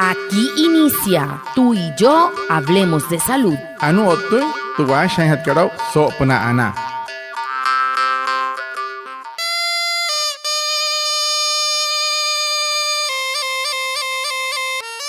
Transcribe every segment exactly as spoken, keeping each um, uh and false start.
Aquí inicia Tú y yo hablemos de salud. Anuu o'ttüin tü waashajaainjatkat aa'u soo'opünaa anaa.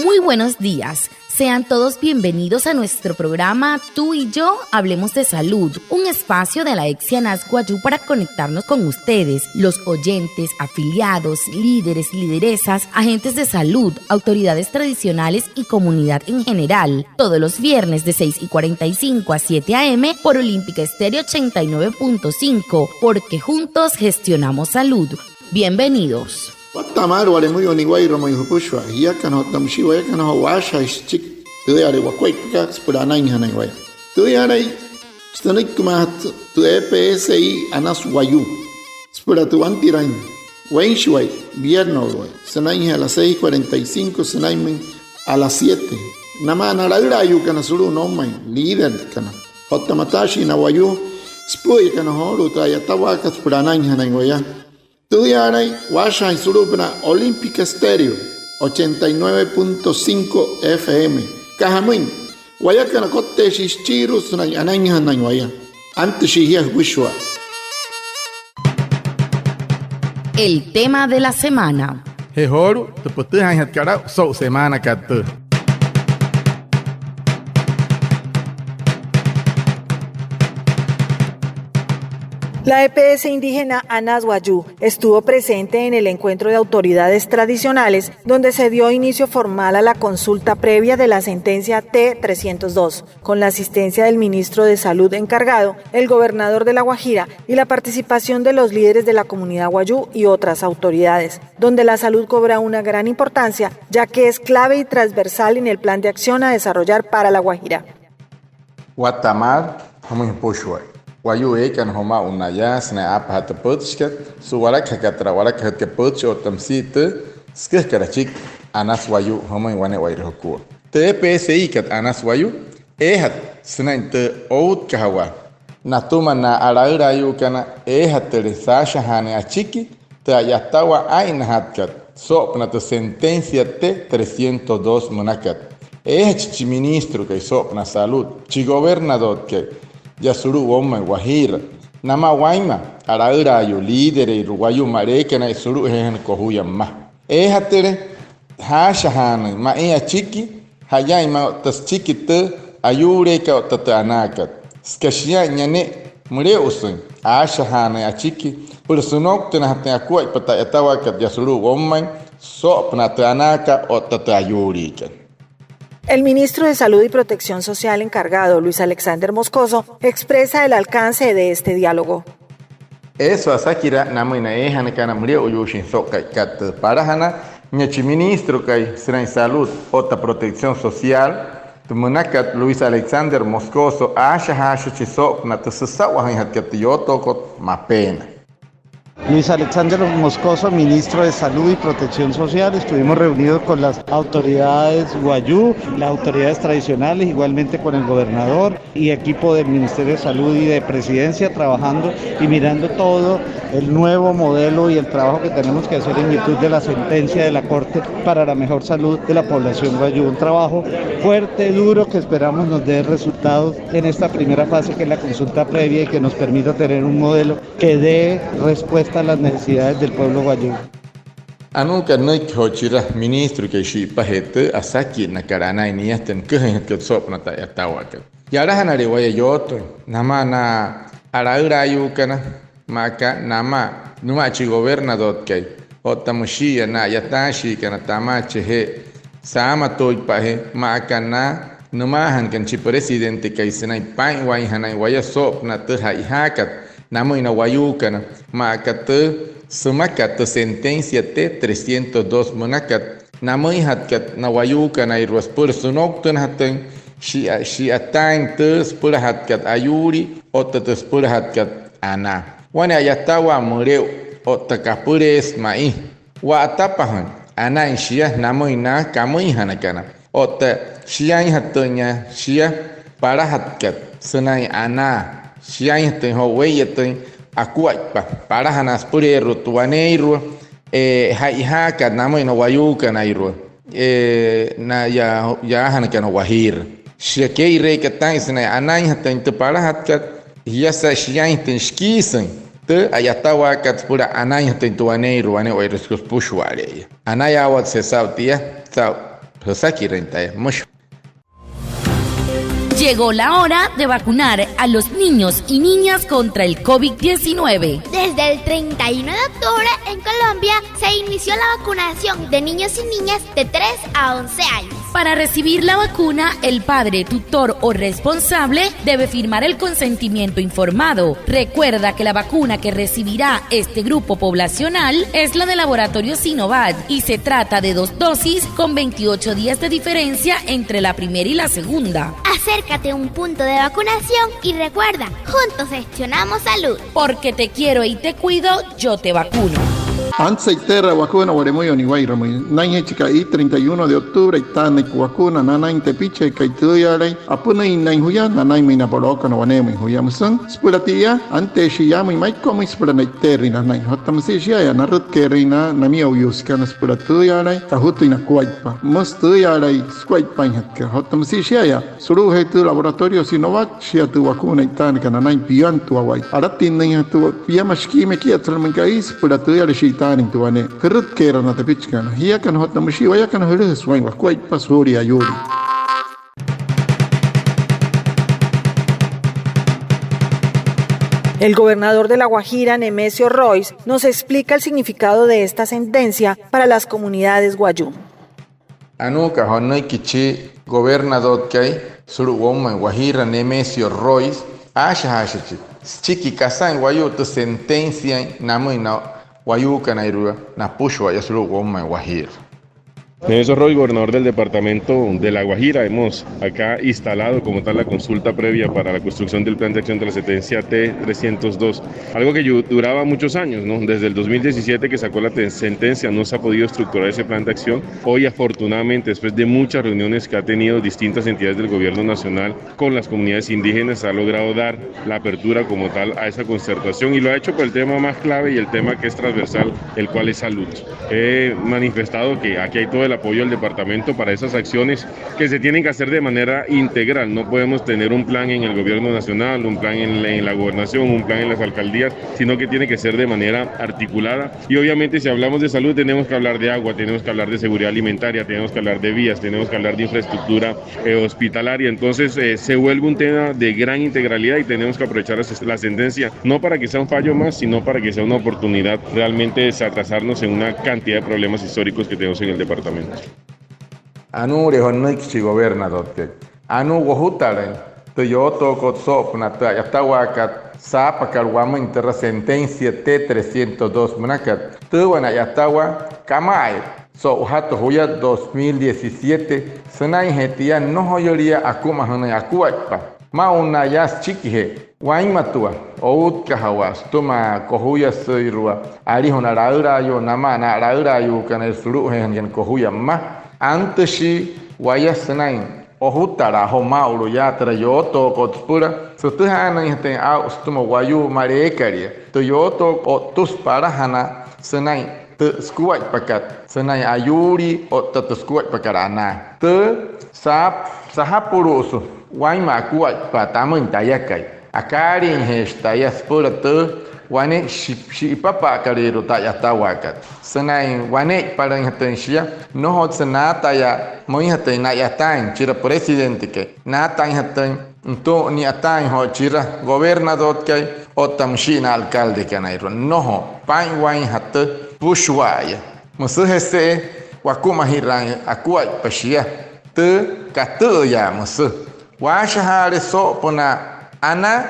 Muy buenos días. Sean todos bienvenidos a nuestro programa Tú y yo hablemos de salud, un espacio de la EPSI Anas Wayuu para conectarnos con ustedes, los oyentes, afiliados, líderes, lideresas, agentes de salud, autoridades tradicionales y comunidad en general. Todos los viernes de seis y cuarenta y cinco a siete a. m. por Olímpica Estéreo ochenta y nueve punto cinco, porque juntos gestionamos salud. Bienvenidos. Watta'a maalü wale müyuu niwa'irua mayuu jüpüshua jiakana otta müshii wayakana joo, waashajaashi süchiki tüüyale wakuaippakat süpüla anainjanain waya. Tüüyalai sünüikimaajatü tü EPSI Anas Wayuu süpüla tü wantiraain weinshiwai, vierno'uluwai, sünainjee a las seis cuarenta y cinco sünainmüin a las siete. Namaa na laülaayuukana sulu'u noumain, líderkana otta mataashii na wayuu süpü'üyakana joolu'u tü a'yatawaakat süpüla anainjanain waya. Tüüyalai waashajaain sulu'upünaa Olímpica Estéreo ochenta y nueve punto cinco FM. Süka jamüin, wayakana kotteeshii süchiirua sünain anainjanain waya. Antüshii jia jüpüshua. El tema de la semana. Je joolu'u tü pütüjaainjatkat aa'u so'u semaanakat tüü. La EPS indígena Anas Wayuu estuvo presente en el encuentro de autoridades tradicionales donde se dio inicio formal a la consulta previa de la sentencia T trescientos dos, con la asistencia del ministro de Salud encargado, el gobernador de La Guajira y la participación de los líderes de la comunidad wayuu y otras autoridades, donde la salud cobra una gran importancia, ya que es clave y transversal en el plan de acción a desarrollar para La Guajira. Watta'a maalü jümüin jüpüshua. Wayuu eekana jümaa o'unaa yaa sünain aapajaa tü pütchikat, su'walakajakat türa a'walakajütkat pütchi otta müsia tü süküjakat achiki Anas Wayuu jümüin wane'ewai jukua. Tü EPSIkat Anas Wayuu eejatü sünain tü outkajawaa natüma na a'laülaayuukana eejatüle saashajaanüin achiki tü a'yatawaa aa'innajatkat soo'opünaa tü sentencia T trescientos dos münakat. Eejachi chi ministrokai soo'opünaa salud, chi gobernadorkai yaa sulu'u woumain Wajiira, namaa wainma a'laülaayuu, lídereirua wayuu, ma'leekana sulu'ujeejana kojuya mma. Eejatüle jaashajaanüin ma'i achiki ja'yain ma'i otta süchiki tü ayuuliikat otta tü anaakat. Süka shia'inya ne'e müle'usüin aashajaanüin achiki süpüla sünouktünajatüin akuaippa tü a'yatawaakat yaa sulu'u woumain soo'opünaa tü anaakat otta tü ayuuliikat. El ministro de Salud y Protección Social encargado, Luis Alexander Moscoso, expresa el alcance de este diálogo. Eesü asakiraa namüin na eejanakana müle'oyuushin so'u ka'ikat tü palajana, nia chi ministrokai sünain Salud otta Protección Social, tü münakat Luis Alexander Moscoso, aashajaashichi soo'opünaa tü süsa'wajüinjatkat tü yootookot mapeena. Luis Alexander Moscoso, ministro de Salud y Protección Social, estuvimos reunidos con las autoridades wayuu, las autoridades tradicionales, igualmente con el gobernador y equipo del Ministerio de Salud y de Presidencia trabajando y mirando todo el nuevo modelo y el trabajo que tenemos que hacer en virtud de la sentencia de la Corte para la mejor salud de la población wayuu. Un trabajo fuerte, duro, que esperamos nos dé resultados en esta primera fase, que es la consulta previa, y que nos permita tener un modelo que dé respuesta a las necesidades del pueblo wayuu. Anuuka nünüiki joo chira ministrokai shi'ipajee tü asakinakat anain nia tü nüküjüinjatkat soo'opünaa tü a'yatawaakat. Yalajanale waya yootüin namaa na a'laülaayuukana, maa aka namaa nümaa chi gobernadorkai otta müshi'iya na a'yataashiikana tamaa chejee saamatuuitpa'ajee, maa aka na nümaajanakana chi presidentekai sünain paa'inwainjanain waya soo'opünaa tü ja'ijaakat namüin na wayuukana, maa aka tü sümakat tü sentencia T trescientos dos münakat, namüinjatkat na wayuukanairua süpüla sünouktünajatüin shi'a, shi'yataain tü süpülajatkat ayuulii otta tü süpülajatkat anaa. Wane a'yatawaa müle'u otta kapüleesü ma'i. Wa'atapajüin anain shia namüin na kamüinjanakana otta shiainjatüinya shia palajatkat sünain anaa, shiainjatüin joo wee'iyatüin akuaippa palajanaa süpüleerua tü waneeirua, e, ja'ijaakat namüin na wayuukanairua. eh, na yaa, yaajanakana Wajiira. Shia kee'ireeka taa'in sünain anainjatüin tü palajatkat, shiasa shiainjatüin shikiisüin tü a'yatawaakat süpüla anainjatüin tü waneeirua wane'ewai süpüshua'ale'eya. Anayaawatse saa'u tia, saa'u jüsakirüin taya, müshi. Llegó la hora de vacunar a los niños y niñas contra el covid diecinueve. Desde el treinta y uno de octubre, en Colombia, se inició la vacunación de niños y niñas de tres a once años. Para recibir la vacuna, el padre, tutor o responsable debe firmar el consentimiento informado. Recuerda que la vacuna que recibirá este grupo poblacional es la de laboratorio Sinovac y se trata de dos dosis con veintiocho días de diferencia entre la primera y la segunda. Acércate a un punto de vacunación y recuerda, juntos gestionamos salud. Porque te quiero y te cuido, yo te vacuno. Antsü e'iteeraa wakuuna wa'lemüin o'u niwa'irua müin, naa'injeechi ka'i treinta y uno de octubre e'itaannüin wakuuna nanain tepichikai tüüyaalain apünüinnain juya, nanainmüin na polookana waneemüin juya müsü. Süpüla tia, anteeshii yaamüin Maiko'umüin süpüla ne'iteerüin nanain. Otta müsia shia'aya narütke'erüin na namiyo'uyuusekana süpüla tüüyaalain kajutüin nakuaippa, müsü tüüyaalai sukuaippainjatkat. Otta müsia shia'aya sulu'ujee tü laboratorio Sinovac, shia tü wakuuna e'itaanakana nanain piantuawai. Alatinnüinjatü piama shikii mekiisalümüin ka'i süpüla tüüyale shi'itaanüin tü wane. Jürütke'era na tepichikana, jiakana otta müshii wayakana, jülüjasü waa'in wakuaippa suulia ayuulin. El gobernador de La Guajira, Nemesio Roys, nos explica el significado de esta sentencia para las comunidades wayuu. Anuuka joo nünüiki chi gobernadorkai sulu'u woumain Wajiira, Nemesio Roys, aashajaashi süchiki kasain wayuu tü sentenciain namüin na wayuukanairua napüshua'aya sulu'u woumain Wajiira. Nelson Roy, gobernador del departamento de La Guajira, hemos acá instalado como tal la consulta previa para la construcción del plan de acción de la sentencia T trescientos dos, algo que yu-, duraba muchos años, ¿no? Desde el dos mil diecisiete que sacó la te-, sentencia, no se ha podido estructurar ese plan de acción. Hoy, afortunadamente, después de muchas reuniones que ha tenido distintas entidades del gobierno nacional, con las comunidades indígenas, ha logrado dar la apertura como tal a esa concertación y lo ha hecho por el tema más clave y el tema que es transversal, el cual es salud. He manifestado que aquí hay todo el apoyo del departamento para esas acciones que se tienen que hacer de manera integral. No podemos tener un plan en el gobierno nacional, un plan en la, en la gobernación, un plan en las alcaldías, sino que tiene que ser de manera articulada. Y obviamente, si hablamos de salud, tenemos que hablar de agua, tenemos que hablar de seguridad alimentaria, tenemos que hablar de vías, tenemos que hablar de infraestructura eh, hospitalaria. Entonces, eh, se vuelve un tema de gran integralidad y tenemos que aprovechar la, la sentencia, no para que sea un fallo más, sino para que sea una oportunidad realmente de desatrasarnos en una cantidad de problemas históricos que tenemos en el departamento. Anuule joo nünüiki chi gobernadorkai, anuu wojutalüin tü yootookot soo'opünaa tü a'yatawaakat saapakat wamüin türa sentencia T trescientos dos münakat. Tü wane a'yatawaa kama'airü so'ujatü juya dos mil diecisiete sünainjee tia nnojoyülia akumajünüin akuaippa. Maa'ulu na yaa süchikijee wainmatua outkajawaa sütüma kojuyasüirua alijuna laülaayuu namaa na laülaayuukana sulu'ujeejanakana kojuya mma. Antüshii waya sünain ojutalaa joo maa'ulu yaa türa yootookot süpüla sütüjaanüinjatüin aa'u sütüma wayuu maleekalia. Tü yootookot o'ttüsü palajana sünain tü sukuaippakat sünain ayuulii otta tü sukuaippakat anaa. Tü saap-, sajapulu'usü wainma akuaippa tamüin tayakai, akaaliijeeshi taya süpüla tü wane shi-, shi'ipapa'akalüirua tü a'yatawaakat sünain wane'ipalüinjatüin shia. Nnojotsü naataya müinjatüin na'yataain chira presidentekai, naatainjatüin nütüma ni'yataain joo chira gobernadorkai otta müshii na alcaldekanairua. Nnojo paa'inwainjatü süpüshua'aya. Müsüjese'e wakumajiraain akuaippa shia, tü katü'üyaa müsü. Waashajaale soo'opünaa anaa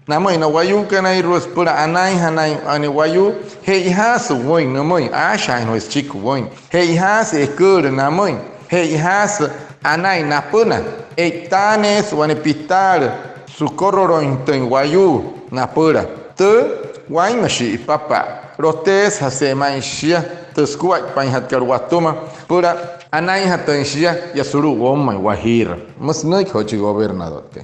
namüin na wayuukanairua süpüla anainjanain wane wayuu, che'ojaasü wüin nümüin, aashajaainjana waya süchiki wüin. Che'ojaasü eküülü namüin, che'ojaasü anain napüna, e'itaaneesü wane pitaalü sükoroloinjatüin wayuu napüla. Tü wainma shi'ipapa'a, loteesüjase'e ma'i shia tü sukuaippainjatkat watüma süpüla anainjatüin shia yaa sulu'u woumain Wajiira. Müsü nünüiki joo chi gobernadorkai.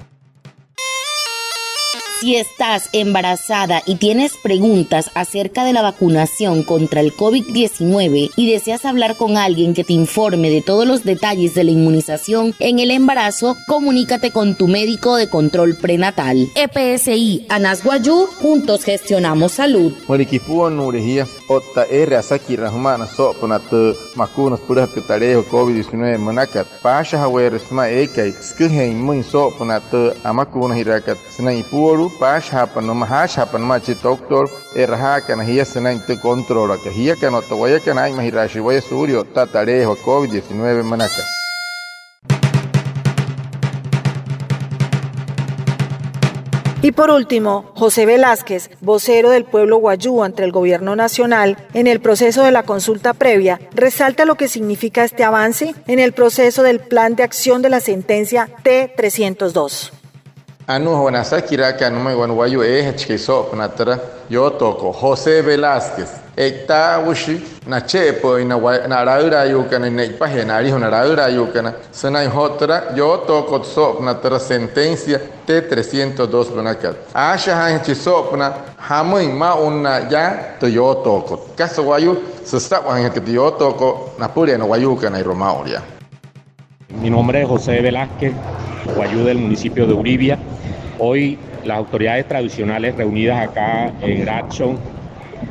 Si estás embarazada y tienes preguntas acerca de la vacunación contra el covid diecinueve y deseas hablar con alguien que te informe de todos los detalles de la inmunización en el embarazo, comunícate con tu médico de control prenatal. E P S I Anas Wayuu, juntos gestionamos salud. Müleka ipuonnuule jia otta eere asakiraa jüma'ana soo'opünaa tü makuuna süpülajatkat taleejua covid diecinueve münakat, paashajaweerü sümaa eekai süküjeein pümüin soo'opünaa tü amakuunajiraakat sünain ipuolu'u, paashajaapa nümaa, jaashajaapa nümaa chi doctor e'rajaakana jia sünain tü controlaka. Jiakana otta wayakana, aa'inmajiraashii waya suulia o'ttaa taleejua covid diecinueve münakat. Y por último, José Velázquez, vocero del pueblo wayuu ante el gobierno nacional, en el proceso de la consulta previa, resalta lo que significa este avance en el proceso del plan de acción de la sentencia T trescientos dos. Anuu wane asakiraaka nümüin wane wayuu eejachikai soo'opünaa türa yootookot, José Velázquez. E'itaaushi nache'epü'üin na wa-, na laülaayuukana ne'ipajee, na alijuna laülaayuukana, sünain joo türa yootookot soo'opünaa türa sentencia T trescientos dos münakat. Aashajaainjachi soo'opünaa jamüin maa'ulu yaa tü yootookot. Kasa wayuu süsa'wajüinjatka tü yootookot napüleena wayuukanairua maa'ulu yaa. Mi nombre es José Velázquez, wayuu del municipio de Uribia. Hoy, las autoridades tradicionales reunidas acá en Grachón,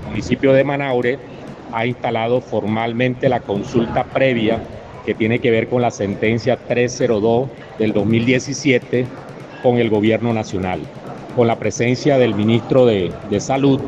municipio de Manaure, ha instalado formalmente la consulta previa que tiene que ver con la sentencia tres cero dos del dos mil diecisiete con el gobierno nacional, con la presencia del ministro de, de Salud,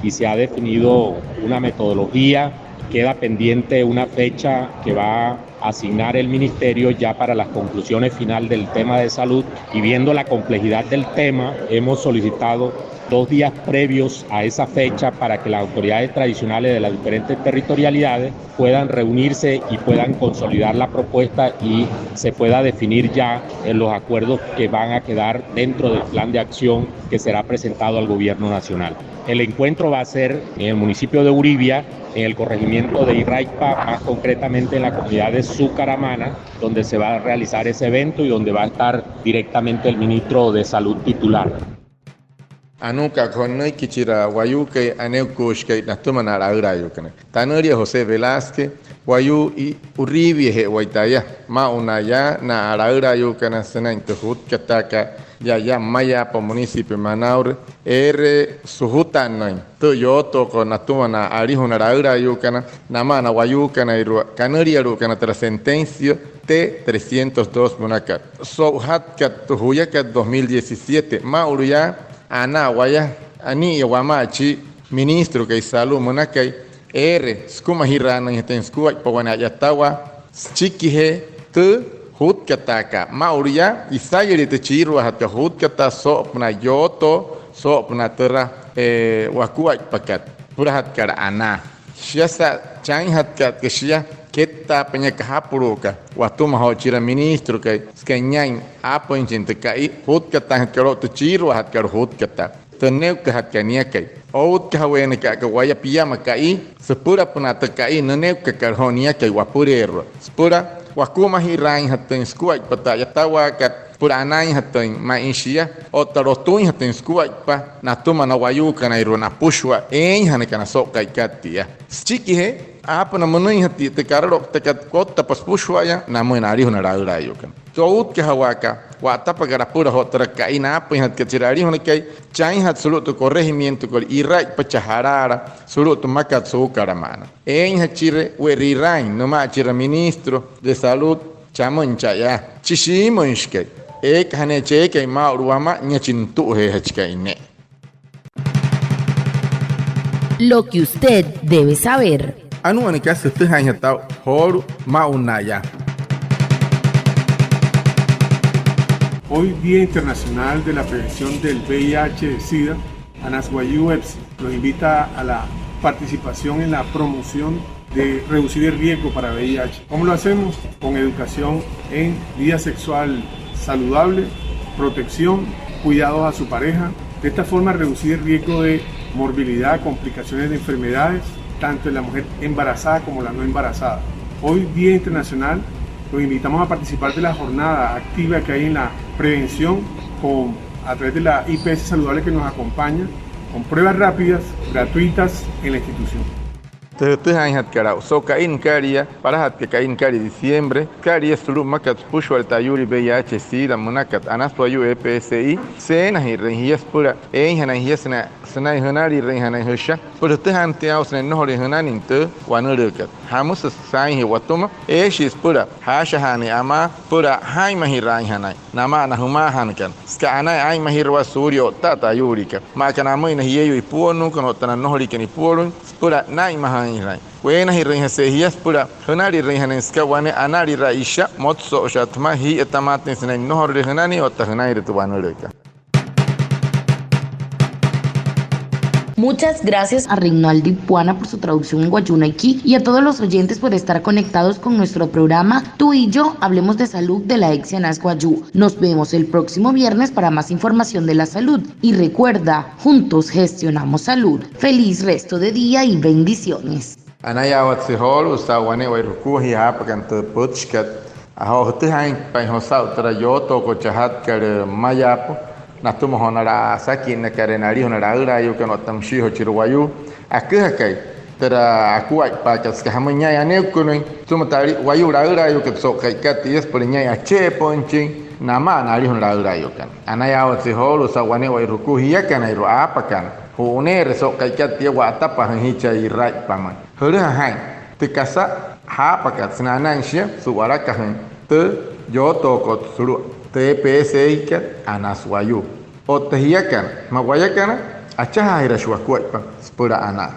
y se ha definido una metodología. Queda pendiente una fecha que va a asignar el ministerio ya para las conclusiones final del tema de salud, y viendo la complejidad del tema, hemos solicitado dos días previos a esa fecha para que las autoridades tradicionales de las diferentes territorialidades puedan reunirse y puedan consolidar la propuesta y se pueda definir ya en los acuerdos que van a quedar dentro del plan de acción que será presentado al gobierno nacional. El encuentro va a ser en el municipio de Uribia, en el corregimiento de Irraipa, más concretamente en la comunidad de Sucaramana, donde se va a realizar ese evento y donde va a estar directamente el ministro de Salud titular. Anuuka joo nünüiki chira wayuukai aneekuushikai natüma na laülaayuukana. Tanülia José Velázquez, wayuu Uribiaje'ewai taya. Maa'ulu yaa na laülaayuukana sünain tü jutkataakat yaa, yaa Mayapo, municipio Manaure, eere sujutannüin tü yootookot natüma na alijuna laülaayuukana namaa na wayuukanairua kanülialu'ukana türa sentencia T trescientos dos münakat. So'ujatkat tü juyakat dos mil diecisiete, maa'ulu yaa, anaa waya, ani'iya wamaa chi ministrokai salud münakai, eere sükumajiraanüinjatüin sukuaippa wane a'yatawaa süchikijee tü jutkataakat. Maa'ulu yaa, isayülia tü chiiruajatkat jutkataa soo'opünaa yootoo, soo'opünaa türa, e, wakuaippakat süpülajatkat anaa. Shiasa chainjatkat aka shia, kettaapa nia kajapulu'ukat watüma joo chira ministrokai süka niain aapüinjachin tü ka'i jutkataainjatkat oo'u tü chiiruajatkat jutkataa, tü nüne'ukajatkat niakai. Outkajaweena aka waya piama ka'i süpülapünaa tü ka'i nüne'ukakat joo niakai wapüleerua süpüla wakumajiraainjatüin sukuaippa tü a'yatawaakat süpüla anainjatüin ma'i shia otta lotüinjatüin sukuaippa natüma na wayuukanairua napüshua eeinjanakana so'u ka'ikat tia. Süchikijee aapüna münüinjatia tü karalouktakat kottapa süpüshua'aya namüin na alijuna laülaayuukana. Tü outkajawaaka, wa'atapakat apüla joo türa ka'i naapüinjatkat chira alijunakai, chainjatü sulu'u tü corregimientokat Irraipa chaa Jalaala sulu'u tü mmakat Suukalama'ana. Eeinjachire we'riraain nümaa chira ministro de salud chamüin cha'aya, chi shiimüinshikai, eekaja ne'e chi eekai maa'ulu wamaa, nia chi nutu'ujeejachikai ne'e. Lo que usted debe saber. Anuu wane kasa jütüjaainjatü aa'u joolu'u maa'ulu yaa. Hoy, Día Internacional de la Prevención del V I H SIDA, Anas Wayuu EPSI los invita a la participación en la promoción de reducir el riesgo para V I H. ¿Cómo lo hacemos? Con educación en vida sexual saludable, protección, cuidados a su pareja. De esta forma, reducir el riesgo de morbilidad, complicaciones de enfermedades, tanto en la mujer embarazada como la no embarazada. Hoy, Día Internacional, los invitamos a participar de la jornada activa que hay en la prevención con A través de la I P S Saludable que nos acompaña con pruebas rápidas, gratuitas en la institución. Tü jütüjaainjatkat aa'u so'u ka'i nüka'lia, palajatkat ka'i nüka'lia diciembre, nüka'lia sulu'u mmakat süpüshua'ale tü ayuulii V I H, SIDA münakat Anas Wayuu E P S I, seenajirüin jia süpüla eeinjanain jia sünain, sünain jünalirüinjanain jüsha süpüla jütüjaanüin aa'u sünain nnojolüin jünain tü wanülüükat. Jamüsü saainjee watüma, eeshii süpüla jaashajaanüin amaa süpüla jaa'inmajiraainjanain namaa na jümaajanakana, süka anain aa'inmajirawaa suulia o'ttaa tü ayuuliikat, maa aka namüin na jieyuu ipuoluukana otta na nnojoliikana ipuoluin, süpüla naa'inmajaainjanain. Weenajirüinjase jia süpüla jünalirüinjanain süka wane analiraa isha motso'oshaat jümaa jii'iyatamaatüin sünain nnojorule jünain otta jünainre tü wanülüükat. Muchas gracias a Reinaldo Ipuana por su traducción en wayuunaiki y a todos los oyentes por estar conectados con nuestro programa Tú y yo hablemos de salud de la EPSI Anas Wayuu. Nos vemos el próximo viernes para más información de la salud. Y recuerda, juntos gestionamos salud. Feliz resto de día y bendiciones. Anayaawatse joolu'u saa'u wane'ewai jukua jia jaapakana tü pütchikat. Joo jütüjaainpain joo saa'u türa yootookot chajatkat Mayapo natüma joo na asakinnakana na alijuna laülaayuukana otta müshii joo chira wayuu, aküjakai türa akuaippaakat süka jamüin niain aneekünüin sütüma tü wayuu laülaayuukat so'u ka'ikat tia süpüla niain ache'epü'üinchin namaa na alijuna laülaayuukana. Anayaawatse joolu'u saa'u wane'ewai jukua jiakanairua aapakana ju'uneere so'u ka'ikat tia wa'atapajüin jia chaa Iraipamüin. Jülüja jaa'in tü kasa jaapakat sünain anain shia su'walakajüin tü yootookot sulu'u tü EPSIkat Anas Wayuu. Otta jiakana, ma wayakana, achajaajiraashii wakuaippa süpüla anaa.